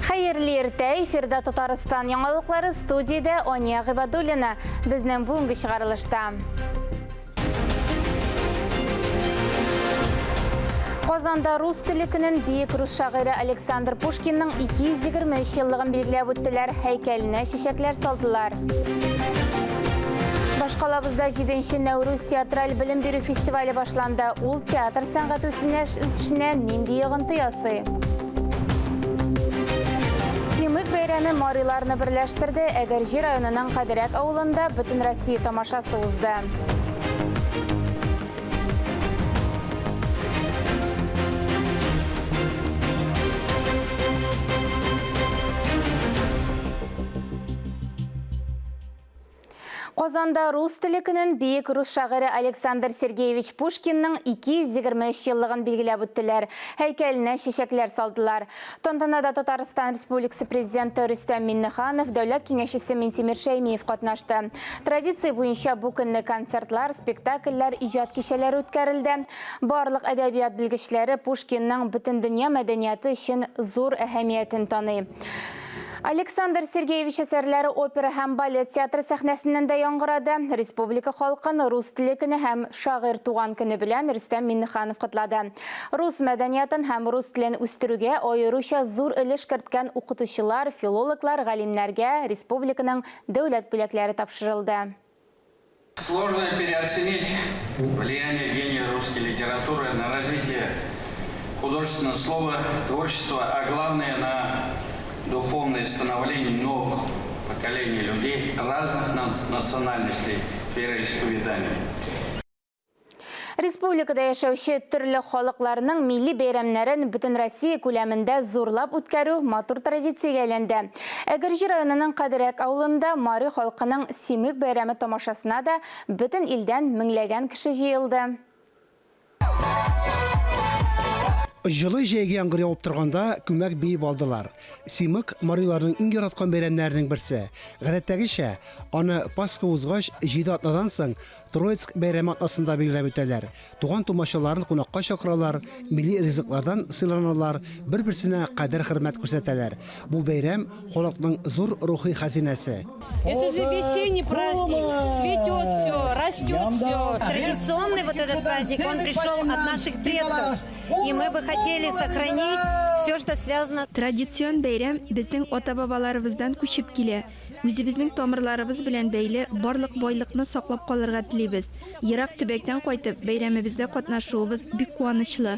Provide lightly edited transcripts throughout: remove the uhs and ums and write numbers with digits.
Хәерле иртә, эфирда Татарстан яңалыклары, студиядә Ания Гыйбадуллина. Безнең бүгенге чыгарылышта. Казанда рус теле көнен бөек рус шагыйре Александр Пушкинның 223 еллыгын билгеләп үттеләр, һәйкәленә чәчәкләр салдылар. Башкалабызда 7 Нәүрүз театраль белем бирү фестивале башланды. Ул театр сәнгате үсешенә нинди йогынты ясый? Симык бәйрәме мариларны берләштерде. Әгерҗе районының Кадерәк авылында Бөтенроссия тамашасы узды. Казанда рус теле көнен бөек рус шагыйре Александр Сергеевич Пушкинның 223 еллыгын билгеләп үттеләр. Һәйкәленә чәчәкләр салдылар. Тантанада Татарстан Республикасы Президенты Рөстәм Миңнеханов, Дәүләт Киңәшчесе Минтимер Шәймиев катнашты. Традиция буенча бу көнне концертлар, спектакльләр, иҗат кичәләре үткәрелде. Барлык әдәбият белгечләре Пушкинның бөтендөнья мәдәнияты өчен зур әһәмиятен таный. Александр Сергеевич әсәрләре опера һәм балет театры сәхнәсеннән дә яңгырады. Республика халкын рус теле көне һәм шагыйрь туган көне белән Рөстәм Миңнеханов котлады. Рус мәдәниятын һәм рус телен үстерүгә аеруча зур өлеш керткән укытучылар, филологлар, галимнәргә республиканың дәүләт бүләкләре тапшырылды. Сложно переоценить влияние гения русской литературы на развитие художественного слова, творчества, а главное на духовное становление новых поколений людей разных национальностей, вероисповеданий. Республикада яшәүче төрле халыкларның милли бәйрәмнәрен бөтенроссия күләмендә зурлап үткәрү матур традициягә әйләнде. Әгерҗе районының Кадерәк авылында мари халкының Симек бәйрәме тамашасына да бөтен илдән меңләгән кеше җыелды. Җылы җәйге яңгыр явып торганда күмәк биеп алдылар. Симык, мариларның иң яраткан бәйрәмнәренең берсе. Гадәттәгечә, аны Пасха узгач, җиде атнадан соң, Троицк бәйрәме атнасында билгеләп үтәләр. Туган-тумачаларын кунакка чакыралар, милли ризыклардан сыйланалар, бер-берсенә кадер-хөрмәт күрсәтәләр. Бу бәйрәм, халыкның зур рухи хәзинәсе. Это же весенний праздник, цветет все, растет все. Традиционный вот этот праздник, он пришел от наших предков. И мы бы хотели сохранить все, что связано с... Традицион бәйрәм безнең ата-бабаларыбыздан күчеп килә. Үзебезнең тамырларыбыз белән бәйле барлык байлыкны саклап калырга телибез. Ерак төбәктән кайтып, бәйрәмебездә катнашуыбыз бик куанычлы.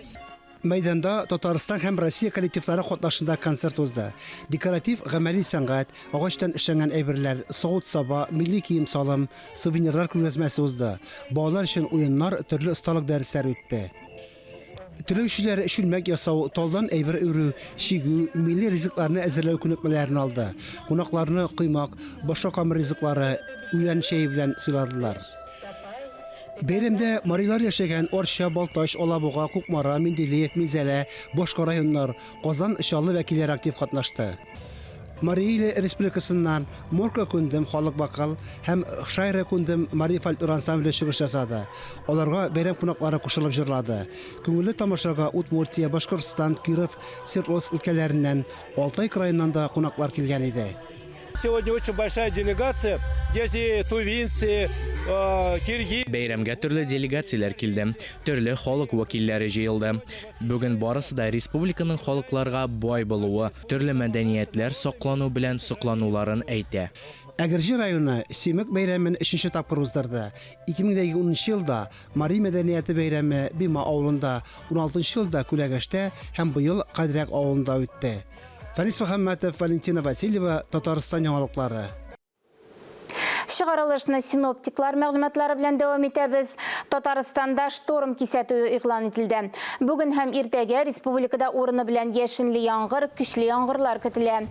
Мәйданда Татарстан һәм Россия коллективлары катнашында концерт узды. Декоратив-гамәли сәнгать, агачтан эшләнгән әйберләр, савыт-саба, милли кием-салым, сувенирлар күргәзмәсе узды. Балалар өчен уеннар, төрле осталык дәресләре үтте. Теләүчеләр чүлмәк ясау, талдан әйбер үрү, чигү, милли ризыкларны әзерләү күнекмәләрен алды. Кунакларны коймак, башка камыр ризыклары, үлән чәе белән сыйладылар. Бәйрәмдә марилар яшәгән Арча, Балтач, Алабуга, Кукмара, Менделеев, Минзәлә, башка районнар, Казан, Чаллы вәкилләре актив катнашты. Мари Иле Республикасыннан Морка Кундем халык вокал һәм Шайра Кундем мари фольклор ансамбле чыгыш ясады. Аларга бәйрәм кунаклары кушылып җырлады. Күңелле тамашага Удмуртия, Башкортстан, Киров, Свердловск өлкәләреннән, Алтай краеннан да кунаклар килгән иде. Сегодня очень большая делегация, здесь и тувинцы, э, киргиз. Бәйрәмгә төрле делегацияләр килде, төрле халык вәкилләре җыелды. Бүген барысы да республиканың халыкларга бай булуы, төрле мәдәниятләр саклану белән соклануларын әйтә. Әгерҗе районы Семык бәйрәмен өченче тапкыр уздырды. 2010 нчы елда Мари мәдәнияте бәйрәме Бима авылында, уналтынчы елда Күләгәштә һәм быел Кадрәк авылында үтте. Фәнис Мөхәммәтов, Валентина Васильева, Татарстан яңалыклары. Чыгарылышны синоптиклар мәгълүматлары белән дәвам итәбез. Татарстанда шторм кисәтүе игълан ителде. Бүген һәм иртәгә республикада урыны белән яшенле яңгыр, көчле яңгырлар көтелә.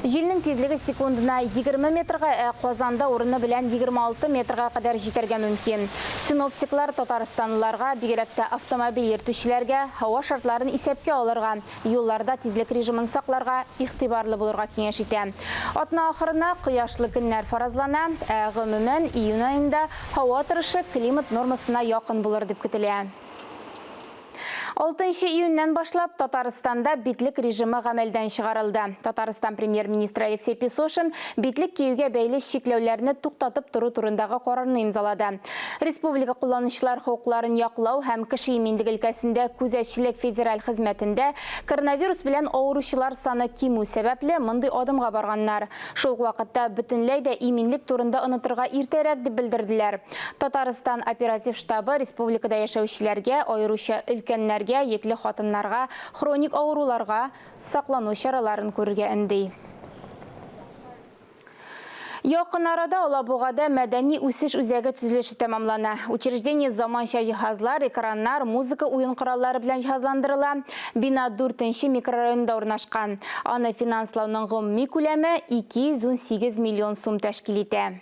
Җилнең тизлеге секундына 20 метрга, ә Казанда урыны белән 26 метрга кадәр җитәргә мөмкин. Синоптиклар татарстанлыларга, бигрәк тә автомобиль йөртүчеләргә, һава шартларын исәпкә алырга, Юлларда тизлек режимын сакларга, игътибарлы булырга киңәш итә. Атна ахырына кояшлы көннәр фаразлана, ә гомумән, июнь аенда һава торышы климат нормасына якын булыр дип көтелә. Алтынчы июньнән башлап Татарстанда битлек режимы гамәлдән чыгарылды. Татарстан премьер-министры Алексей Песошин битлек киюгә бәйле чикләүләрне туктатып тору турындагы карарны имзалады. Республика кулланучылар хокукларын яклау һәм кеше иминлеге өлкәсендә күзәтчелек федераль хезмәтендә коронавирус белән авыручылар саны кимү сәбәпле мондый адымга барганнар. Шул ук вакытта бөтенләй дә иминлек турында онытырга иртәрәк дип белдерделәр. Татарстан оператив штабы республикада яшәүчеләргә, аеруча өлкәннәргә, йөкле хатыннарга, хроник авыруларга саклану чараларын күрергә өнди. Якын арада Алабугада мәдәни үсеш үзәге төзелеше тәмамлана. Учреждение заманча җиһазлар, экраннар, музыка уен кораллары белән җиһазландырыла. Бина дүртенче микрорайонда урнашкан. Аны финанслауның гомуми күләме 218 миллион сум тәшкил итә.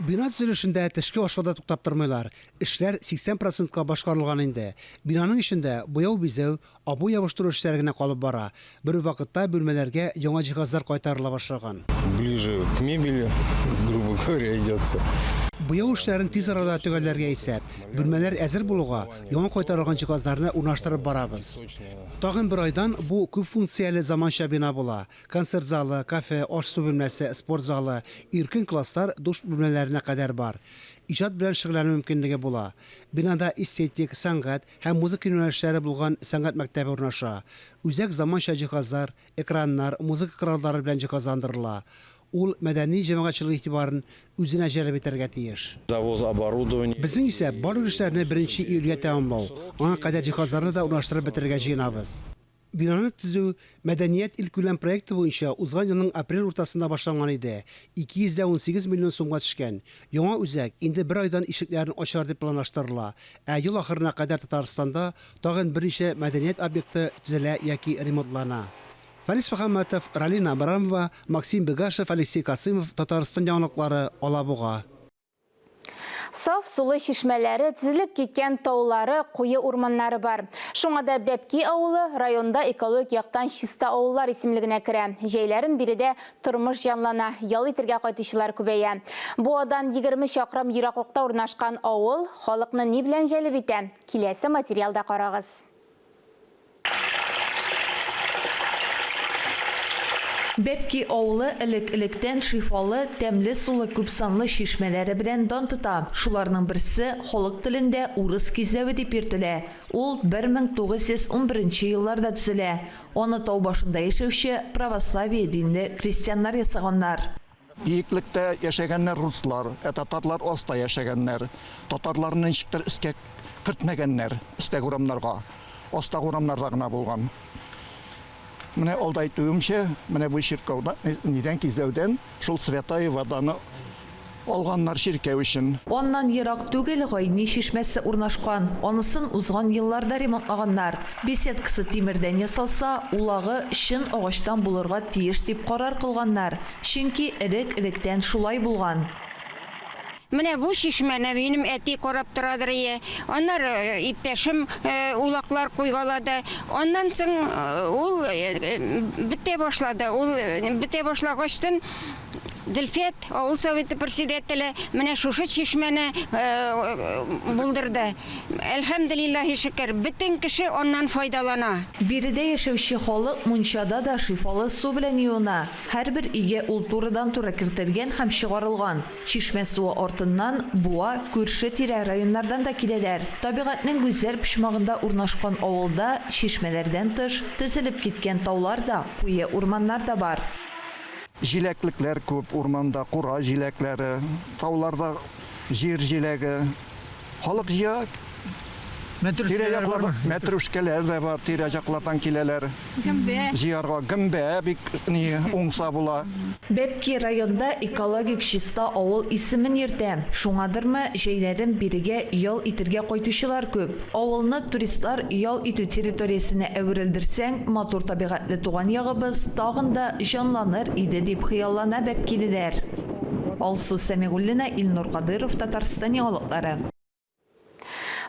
Бина төзелешендә төшке ашка да туктап тормыйлар. Эшләр 80 процентка башкарылган инде. Бинаның эчендә буяу-бизәү, обой ябыштыру эшләре генә калып бара. Бер үк вакытта бүлмәләргә яңа җиһазлар кайтарыла башлаган. Ближе к мебели, грубо говоря, идется. Буяу эшләрен тиз арада төгәлләргә исәп. Бүлмәләр әзер булуга, яңа кайтарылган җиһазларны урнаштырып барабыз. Тагын бер айдан бу күп функцияле заманча бина була. Концерт залы, кафе, аш-су бүлмәсе, спорт залы, иркен класслар, душ бүлмәләренә кадәр бар. Иҗат белән шөгыльләнү мөмкинлеге була. Бинада эстетик, сәнгать һәм музыка юнәлешләре булган сәнгать мәктәбе урнаша. Үзәк заманча җиһазлар, экраннар, музыка кораллары белән җиһазландырыла. Ул мәдәни җәмәгатьчелек игътибарын үзенә җәлеп итәргә тиеш. Завоз оборудования. Безнең исәп, барлык эшләрне беренче июльгә тәмамлау. Аңа кадәр җиһазларны да урнаштырып бетерергә җыенабыз. Бинаны төзү Мәдәният илкүләм проекты буенча узган елның апрель уртасында башланган иде, 218 миллион сумга төшкән. Яңа үзәк инде бер айдан ишекләрен ачар дип планлаштырыла, ә ел ахырына кадәр Татарстанда тагын берничә мәдәният объекты төзелә яки ремонтлана. Фәнис Мөхәммәтов, Ралина Абрамова, Максим Бегашев, Алексей Касыймов, Татарстан яңалыклары, Алабуга. Саф сулы чишмәләре, тезелеп киткән таулары, куе урманнары бар. Шуңа да Бәбки авылы районда экологик яктан чиста авыллар исемлегенә керә. Җәйләрен биредә тормыш җанлана, ял итергә кайтучылар күбәя. Буадан 20 чакрым ераклыкта урнашкан авыл халыкны ни белән җәлеп итә? Киләсе материалда карагыз. Бәбки авылы элек-электән шифалы, тәмле сулы күпсанлы чишмәләре белән дан тота. Шуларның берсе халык телендә Урыс кизләве дип йөртелә. Ул 1911 елларда төзелә. Аны тау башында яшәүче православие динле крестьяннар ясаганнар. Биеклектә яшәгәннәр руслар, ә татарлар аста яшәгәннәр. Татарларны ничектер өскә кертмәгәннәр, өстәге урамнарга. Астагы урамнарда гына булган. Менә алда әйтүемчә, менә бу чиркәүдә, нидән кизләүдән шул святая воданы алганнар чиркәү өчен. Аннан ерак түгел Гайни чишмәсе урнашкан. Анысын узган елларда ремонтлаганнар. Беседкасы тимердән ясалса, улагы чын агачтан булырга тиеш дип карар кылганнар. Чөнки элек-электән шулай булган. Менә бу чишмәне минем әти карап торадыр ие. Аннары иптәшем улаклар куйгалады. Аннан соң ул бетә башлады. Ул бетә башлагачтын Зөлфәт, авыл советы председателе, менә шушы чишмәне булдырды. Әлхәмделиллаһи шөкер, бөтен кеше аннан файдалана. Биредә яшәүче халык мунчада да шифалы су белән юына. Һәрбер өйгә ул турыдан-туры кертелгән һәм чыгарылган. Чишмә суы артыннан Буа, күрше-тирә районнардан да киләләр. Табигатьнең гүзәл почмагында урнашкан авылда, чишмәләрдән тыш, тезелеп киткән таулар да, куе урманнар да бар. Җиләклекләр күп урманда, кура җиләкләре, тауларда җир җиләге. Халык җыя. Тирә-яклардан мәтрүшкәләр дә бар, тирә-яклардан киләләр. Гөмбә. Җыярга гөмбә бик ни уңса була. Бәбки районда экологик чиста авыл исемен йөртә. Шуңадырмы, җәйләрен бирегә ял итергә кайтучылар күп. Авылны туристлар ял итү территориясенә әверелдерсәң, матур табигатьле туган ягыбыз тагын да җанланыр иде дип хыяллана бәбкилеләр. Алсу Сәмигуллина, Илнур Кадыйров, Татарстан яңалыклары.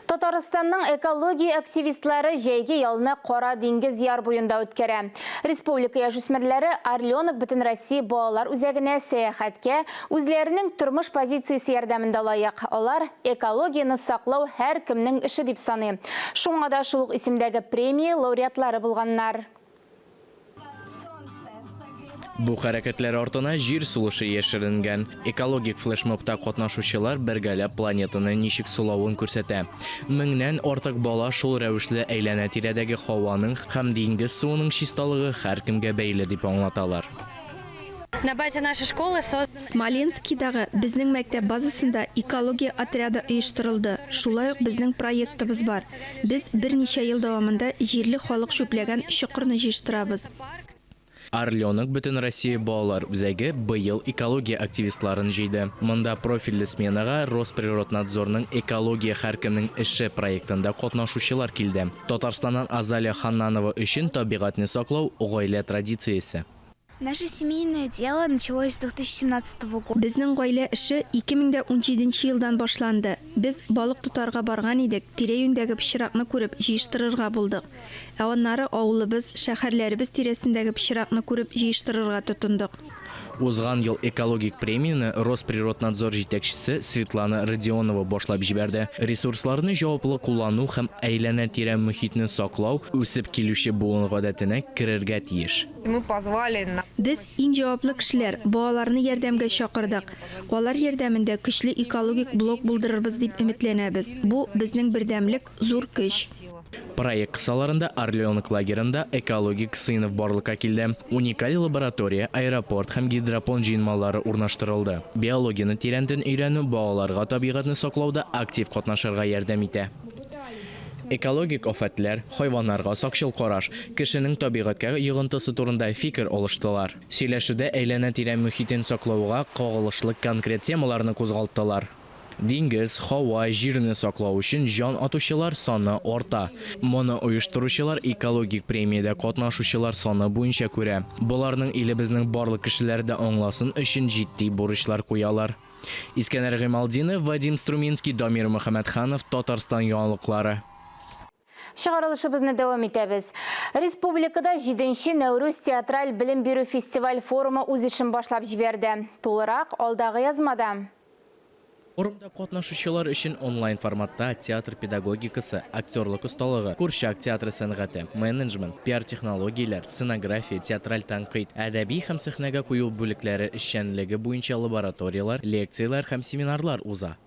Татарстанның экология активистлары җәйге ялны Кара диңгез яр буенда үткәрә. Республика яшүсмерләре Орленок Бөтенроссия балалар үзәгенә сәяхәткә үзләренең тормыш позициясе ярдәмендә лаек. Алар экологияне саклау һәркемнең эше дип саный. Шуңа да шул ук исемдәге премия лауреатлары булганнар. Бу хәрәкәтләр артына җир сулышы яшеренгән. Экологик флешмобта катнашучылар бергәләп планетаны ничек сулавын күрсәтә. Меңнән артык бала шул рәвешле әйләнә-тирәдәге һаваның һәм диңгез суының чисталыгы һәркемгә бәйле дип аңлаталар. На базе нашей школы создан. Смоленскидагы безнең мәктәп базасында экология отряды оештырылды, шулай ук безнең проектыбыз бар. Без берничә ел дәвамында җирле халык чүпләгән чокырны җыештырабыз. Орленок Бөтенроссия балалар үзәге быел экология активистларын җыйды. Монда профильле сменага Росприроднадзорның Экология һәркемнең эше проектында катнашучылар килде. Татарстаннан Азалия Ханнанова өчен табигатьне саклау, гаилә традициясе. Наше семейное дело началось с 2017 года. Безнең гаилә эше 2017 нче елдан башланды. Без балык тотарга барган идек, тирә-юньдәге пычракны күреп, җыештырырга булдык. Ә аннары авылыбыз, шәһәрләребез тирәсендәге пычракны күреп, җыештырырга тотындык. Узган ел экологик премияне Росприроднадзор җитәкчесе Светлана Родионова башлап җибәрде. Ресурсларны җаваплы куллану һәм әйләнә-тирә мохитне саклау үсеп килүче буын гадәтенә керергә тиеш. Мы позвали на. Без, иң җаваплы кешеләр, балаларны ярдәмгә чакырдык. Алар ярдәмендә көчле экологик блок булдырырбыз дип өметләнәбез. Бу, безнең бердәмлек, зур көч. Проект кысаларында Орленок лагерында экологик сыйныф барлыкка килде. Уникаль лаборатория, аэропорт һәм гидропон җыелмалары урнаштырылды. Биологияне тирәнтен өйрәнү балаларга табигатьне саклауда актив катнашырга ярдәм итә. Экологик афәтләр, хайваннарга сакчыл караш, кешенең табигатькә йогынтысы турында фикер алыштылар. Сөйләшүдә әйләнә-тирә мохитен саклауга кагылышлы конкрет темаларны кузгалттылар. Диңгез, һава, җирне саклау өчен җан атучылар саны арта. Моны оештыручылар экологик премиядә катнашучылар саны буенча күрә. Боларның илебезнең барлык кешеләре дә аңласын өчен җитди бурычлар куялар. Искәндәр Гыймалтдинов, Вадим Струминский, Дамир Мөхәммәтханов, Татарстан яңалыклары. Чыгарылышыбызны дәвам итәбез. Республикада җиденче Нәүрүз театраль белем бирү фестиваль-форумы үз эшен башлап җибәрде. Тулырак, алдагы язмада. Форумда катнашучылар өчен онлайн форматта театр педагогикасы, актерлык осталыгы, курчак театры сәнгате, менеджмент, пиар-технологияләр, сценография, театраль тәнкыйть, әдәби һәм сәхнәгә кую бүлекләре эшчәнлеге буенча лабораторияләр, лекцияләр һәм семинарлар уза.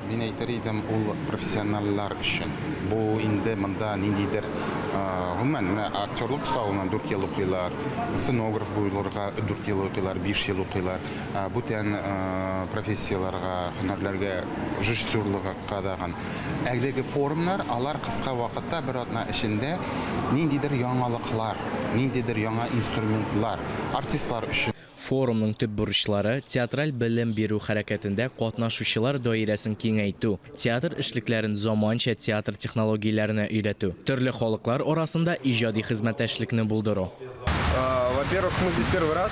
Мин әйтер идем, ул профессиональләр өчен. Бу инде монда ниндидер, гомумән, менә актерлык осталыгыннан дүрт ел укыйлар, сценограф булырга дүрт ел укыйлар, биш ел укыйлар. Бүтән профессияләргә, һөнәрләргә, режиссерлыкка дагын. Әлеге форумнар, алар кыска вакытта, бер атна эчендә ниндидер яңалыклар, ниндидер яңа инструментлар артистлар өчен. Форумның төп бурычлары, театраль белем бирү хәрәкәтендә катнашучылар даирәсен киңәйтү, театр эшлекләрен заманча театр технологияләренә өйрәтү, төрле халыклар арасында иҗади хезмәттәшлекне булдыру. Во-первых, мы здесь первый раз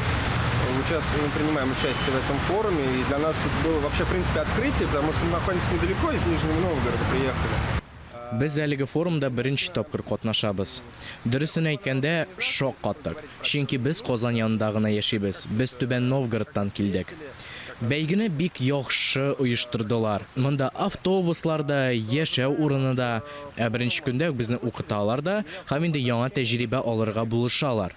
мы принимаем участие в этом форуме, и для нас это было вообще, в принципе, открытие, потому что мы находимся недалеко, из Нижнего Новгорода приехали. Без әлеге форумда беренче тапкыр катнашабыз. Дөресен әйткәндә, шаккаттык. Чөнки без Казан янында гына яшибез, без Түбән Новгородтан килдек. Бәйгене бик яхшы оештырдылар. Монда автобуслар да, яшәү урыны да. Ә беренче көндә үк безне укыталар да һәм инде яңа тәҗрибә алырга булышалар.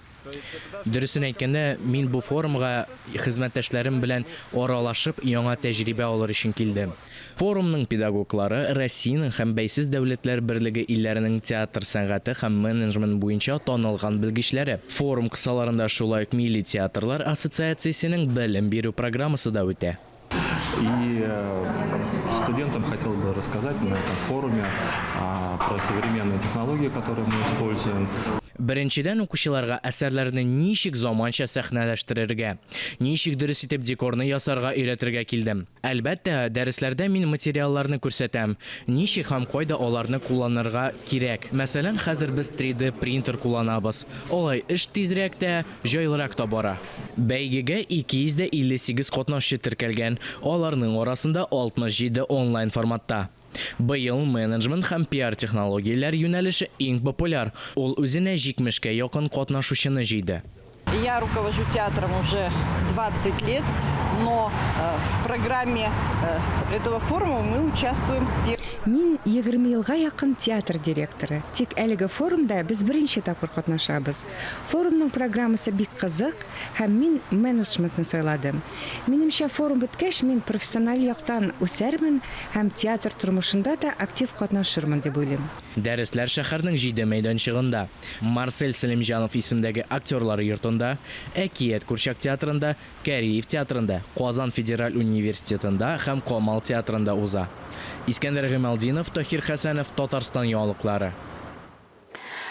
Дөресен әйткәндә, мин бу форумга хезмәттәшләрем белән аралашып, яңа тәҗрибә алыр өчен килдем. Форумның педагоглары Россиянең һәм Бәйсез Дәүләтләр Берлеге илләренең театр сәнгате һәм менеджмент буенча танылган белгечләре. Форум кысаларында шулай ук Милли театрлар ассоциациясенең белем бирү программасы да үтә. И студентам хотел бы рассказать на этом форуме про современные технологии, которые мы используем. Беренчедән, укучыларга әсәрләрне ничек заманча сәхнәләштерергә, ничек дөрес итеп декорны ясарга өйрәтергә килдем. Әлбәттә, дәресләрдә мин материалларны күрсәтәм, ничек һәм кайда аларны кулланырга кирәк. Мәсәлән, хәзер без 3D принтер кулланабыз. Алай эш тизрәк тә, җайлырак та бара. Бәйгегә 258 катнашчы теркәлгән, аларның арасында 67 онлайн форматта. Быел менеджмент һәм пиар-технологияләр юнәлеше иң популяр, ул үзенә 70 кә якын катнашучыны җыйды. Я руковожу театром уже 20 лет, но э, в программе э, этого форума мы участвуем. Мин 20 елга якын театр директоры. Тик әлеге форумда без беренче тапкыр катнашабыз. Форумның программасы бик кызык һәм мин менеджментны сайладым. Минемчә, форум беткәч, мин профессиональ яктан үсәрмен һәм театр тормышында да актив катнашырмын дип уйлыйм. Дәресләр шәһәрнең җиде мәйданчыгында, Марсель Сәлимҗанов исемдәге Актерлар йортында, Әкият курчак театрында, Кариев театрында, Казан федераль университетында һәм Камал театрында уза. Искәндәр Гыймалтдинов, Таһир Хәсәнов, Татарстан яңалыклары.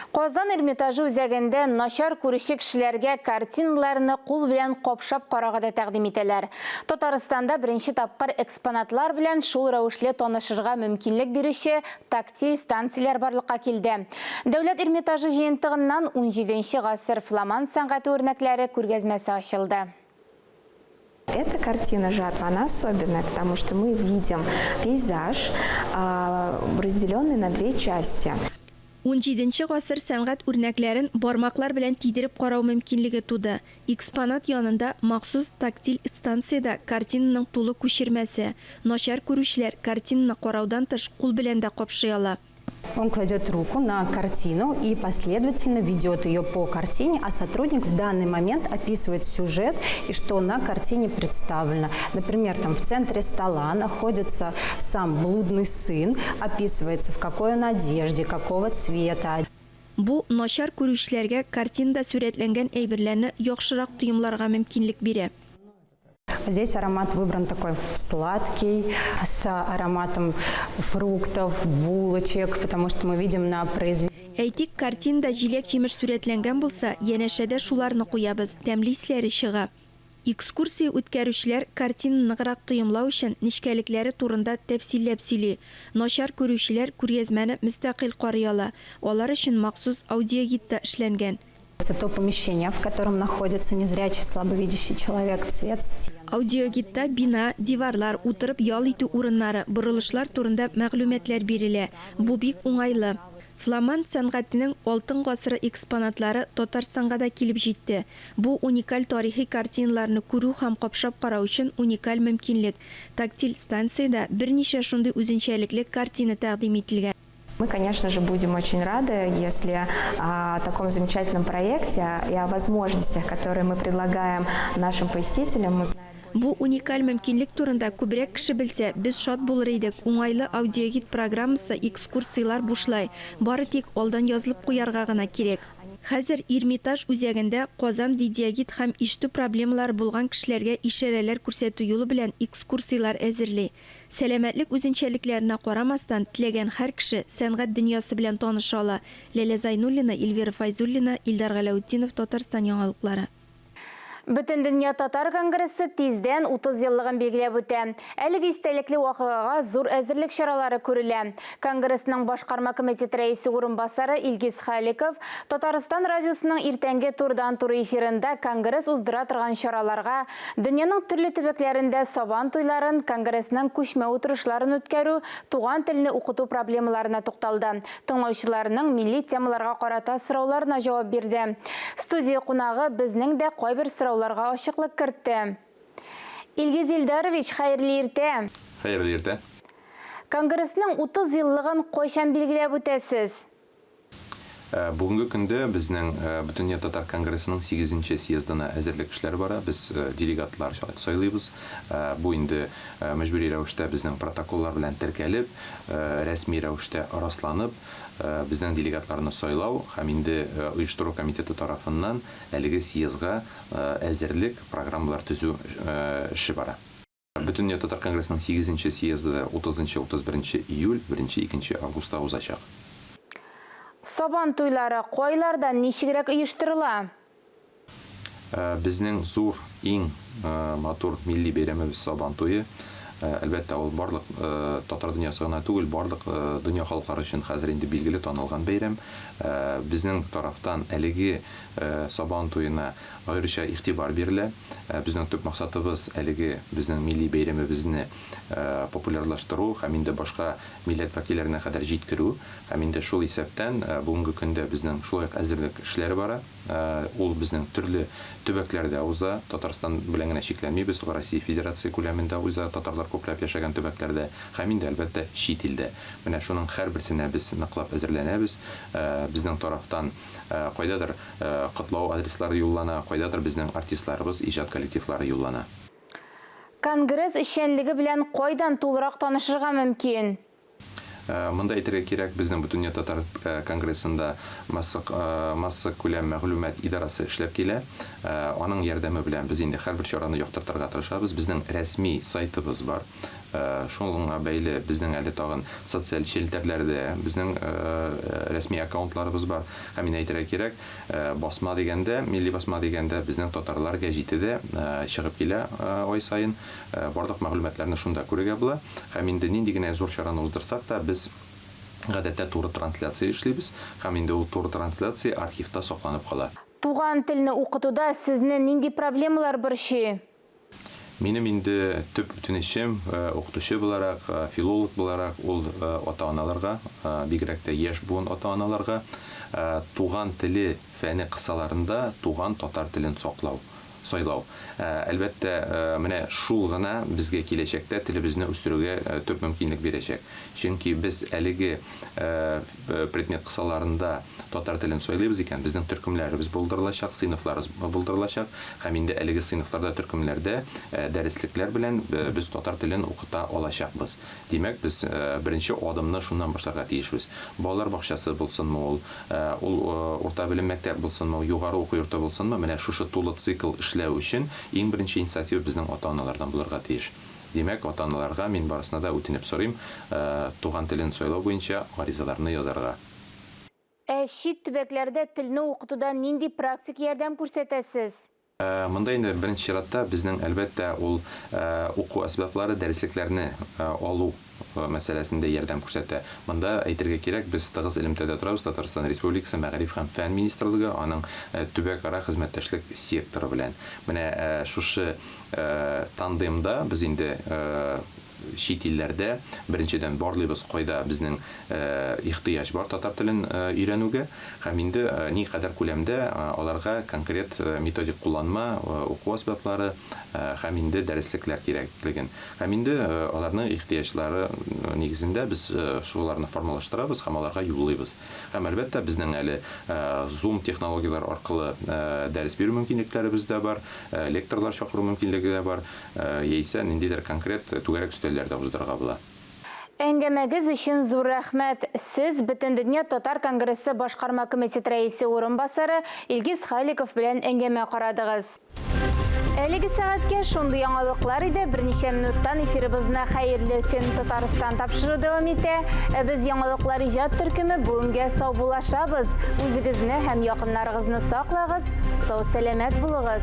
Казан Эрмитажы үзәгендә начар күрүче кешеләргә картиналарны кул белән капшап карарга да тәкъдим итәләр. Татарстанда беренче тапкыр экспонатлар белән шул рәвешле танышырга мөмкинлек бирүче тактиль станцияләр барлыкка килде. Дәүләт Эрмитажы җыентыгыннан унҗиденче гасыр фламанд сәнгате үрнәкләре күргәзмәсе ачылды. Эта картина «Жатва», она особенная, потому что мы видим пейзаж, разделенный на две части. Унҗиденче гасыр сәнгать үрнәкләрен бармаклар белән тидереп карау мөмкинлеге туды. Экспонат янында махсус тактиль станциядә картинаның тулы күчермәсе. Начар күрүчеләр картинаны караудан тыш кул белән дә капшый ала. Он кладет руку на картину и последовательно ведет ее по картине, а сотрудник в данный момент описывает сюжет и что на картине представлено. Например, там в центре стола находится сам блудный сын, описывается в какой он одежде, какого цвета. Бу начар күрүчеләргә картинада сурәтләнгән әйберләрне яхшырак тоемларга мөмкинлек бирә. Здесь аромат выбран такой сладкий, с ароматом фруктов, булочек, потому что мы видим на произведении. Әйтик, картинада җиләк-җимеш сурәтләнгән булса, янәшәдә шуларны куябыз, тәмле исләре чыга. Экскурсия үткәрүчеләр картинаны ныграк тоемлау өчен нечкәлекләре турында тәфсилләп сөйли. Начар күрүчеләр күргәзмәне мөстәкыйль карый ала, алар өчен махсус аудиогид та эшләнгән. То помещение, в котором находится незрячий, слабовидящий человек, цвет стен. Аудиогидта бина, диварлар, утырып ял итү урыннары, борылышлар турында мәгълүматлар бирелә. Бу бик уңайлы. Фламанд сәнгатенең алтын гасыры экспонатлары Татарстанга да килеп җитте. Бу уникаль тарихи картиналарны күрү һәм капшап карау өчен уникаль мөмкинлек. Тактиль станциядә берничә шундый үзенчәлекле картина тәкъдим ителгән. Мы, конечно же, будем очень рады, если о таком замечательном проекте и о возможностях, которые мы предлагаем нашим посетителям, узнают. Бу уникаль мөмкинлек турында күбрәк кеше белсә, без шат булыр идек. Уңайлы аудиогид программасы, экскурсияләр бушлай. Бары тик алдан язылып куярга гына кирәк. Хәзер Эрмитаж үзәгендә Казан видеогид һәм ишетү проблемалары булган кешеләргә ишарәләр күрсәтү юлы белән экскурсияләр әзерли. Сәламәтлек үзенчәлекләренә карамастан, теләгән һәр кеше сәнгать дөньясы белән таныша ала. Ләлә Зайнуллина, Эльвира Фәйзуллина, Илдар Галәүтдинов, Татарстан яңалыклары. Бөтендөнья татар конгрессы тиздән 30 еллыгын билгеләп үтә. Әлеге истәлекле вакыйгага зур әзерлек чаралары күрелә. Конгрессның башкарма комитет рәисе урынбасары Илгиз Халиков Татарстан радиосының иртәнге турыдан-туры эфирында конгресс уздыра торган чараларга, дөньяның төрле төбәкләрендә сабан туйларын, конгрессның күчмә утырышларын үткәрү, туган телне укыту проблемаларына тукталды. Тыңлаучыларның милли темаларга карата сорауларына җавап бирде. Студия кунагы безнең дә кайбер сорауларга ачыклык кертте. Илгиз Илдарович, хәерле иртә! Хәерле иртә! Конгрессның 30 еллыгын кайчан билгеләп үтәсез? Бүгенге көндә безнең Бөтендөнья татар конгрессының сигезенче съездына әзерлек эшләре бара. Без делегатлар сайлыйбыз. Бу инде мәҗбүри рәвештә безнең протоколлар белән теркәлеп, рәсми рәвештә расланып, безнең делегатларны сайлау һәм инде оештыру комитеты тарафыннан әлеге съездга әзерлек, программалар төзү эше бара. Бөтендөнья татар конгрессының сигезенче съезды да утызынчы, 31 июль, беренче, икенче августта узачак. Сабан туйлары кайларда, ничегрәк оештырыла? Безнең зур, иң матур милли бәйрәмебез Сабан туе. Әлбәттә, ул барлык татар дөньясы гына түгел, барлык дөнья халыклары өчен хәзер инде билгеле, танылган бәйрәм. Безнең тарафтан әлеге Сабан туена аеруча игътибар бирелә. Безнең төп максатыбыз, әлеге безнең милли бәйрәмебезне популярлаштыру һәм инде башка милләт вәкилләренә кадәр җиткерү. Һәм инде шул исәптән бүгенге көндә безнең шулай ук әзерлек эшләре бара. Ул безнең төрле төбәкләрдә уза. Татарстан белән генә чикләнмибез, ул Россия Федерация күләмендә уза, татарлар күпләп яшәгән төбәкләрдә һәм инде, әлбәттә, чит илдә. Менә шуның һәрберсенә без ныклап әзерләнәбез. Безнең тарафтан кайдадыр котлау адреслары юллана, кайдадыр безнең артистларыбыз, иҗат коллективлары юллана. Конгресс эшчәнлеге белән кайдан тулырак танышырга мөмкин? Монда әйтергә кирәк, безнең Бөтендөнья татар конгрессында массакүләм мәгълүмат идарасы эшләп килә. Аның ярдәме белән без инде һәрбер чараны яктыртырга тырышабыз. Безнең рәсми сайтыбыз бар. Шуңа бәйле безнең әле тагын социаль челтәрләрдә безнең рәсми аккаунтларыбыз бар. Һәм инде әйтергә кирәк, басма дигәндә, милли басма дигәндә, безнең Татарлар гәҗите дә чыгып килә ай саен. Барлык мәгълүматларны шунда күрергә була. Һәм инде нинди генә зур чараны уздырсак та, без гадәттә туры трансляция эшлибез. Һәм инде ул туры трансляция архивта сакланып кала. Туган телне укытуда сезне нинди проблемалар борчый? Минем инде төп үтенечем, укытучы буларак, филолог буларак, ул ата-аналарга, бигрәк тә яшь буын ата-аналарга, туган теле фәне кысаларында туган татар телен саклау. Сайлау. Әлбәттә, менә шул гына безгә киләчәктә телебезне үстерүгә төп мөмкинлек бирәчәк. Чөнки без әлеге предмет кысаларында татар телен сайлыйбыз икән, безнең төркемнәребез булдырылачак, сыйныфларыбыз булдырылачак һәм инде әлеге сыйныфларда, төркемнәрдә дәреслекләр белән без татар телен укыта алачакбыз. Димәк, без беренче адымны шуннан башларга тиешбез. Балалар бакчасы булсынмы ул, ул урта белем мәктәп булсынмы, югары уку йорты булсынмы, менә шушы тулы цикл эшләү өчен иң беренче инициатива безнең ата-аналардан булырга тиеш. Димәк, ата-аналарга мин барысына да үтенеп сорыйм, туган телен сайлау буенча гаризаларны язарга. Ә чит төбәкләрдә телне укытуда нинди практик ярдәм күрсәтәсез? Монда инде беренче чиратта безнең, әлбәттә, ул уку әсбаплары, дәреслекләрне алу мәсьәләсендә ярдәм күрсәтә. Монда, әйтергә кирәк, без тыгыз элемтәдә торабыз Татарстан Республикасы Мәгариф һәм фән министрлыгы, аның төбәкара хезмәттәшлек секторы белән. Менә шушы тандемда без инде чит илләрдә, беренчедән, барлыйбыз, кайда безнең ихтыяҗ бар татар телен өйрәнүгә һәм инде никадәр күләмдә аларга конкрет методик кулланма, уку әсбаплары һәм инде дәреслекләр кирәклеген. Һәм инде аларның ихтыяҗлары нигезендә без шуларны формалаштырабыз һәм аларга юллыйбыз. Һәм, әлбәттә, безнең әле Zoom технологияләре аркылы дәрес бирү мөмкинлекләребез дә бар, лекторлар чакыру мөмкинлеге дә бар. Яисә ниндидер конкрет түгәрәк өстәлләр дә уздырырга була. Әңгәмәгез өчен зур рәхмәт. Сез Бөтендөнья татар конгрессы башкарма комитет рәисе урынбасары Илгиз Халиков белән әңгәмә карадыгыз. Әлеге сәгатькә шундый яңалыклар иде. Берничә минуттан эфирыбызны Хәерле көн, Татарстан тапшыру дәвам итә. Ә без Яңалыклар иҗат төркеме бүгенгә саубуллашабыз. Үзегезне һәм якыннарыгызны саклагыз, сау-сәламәт булыгыз.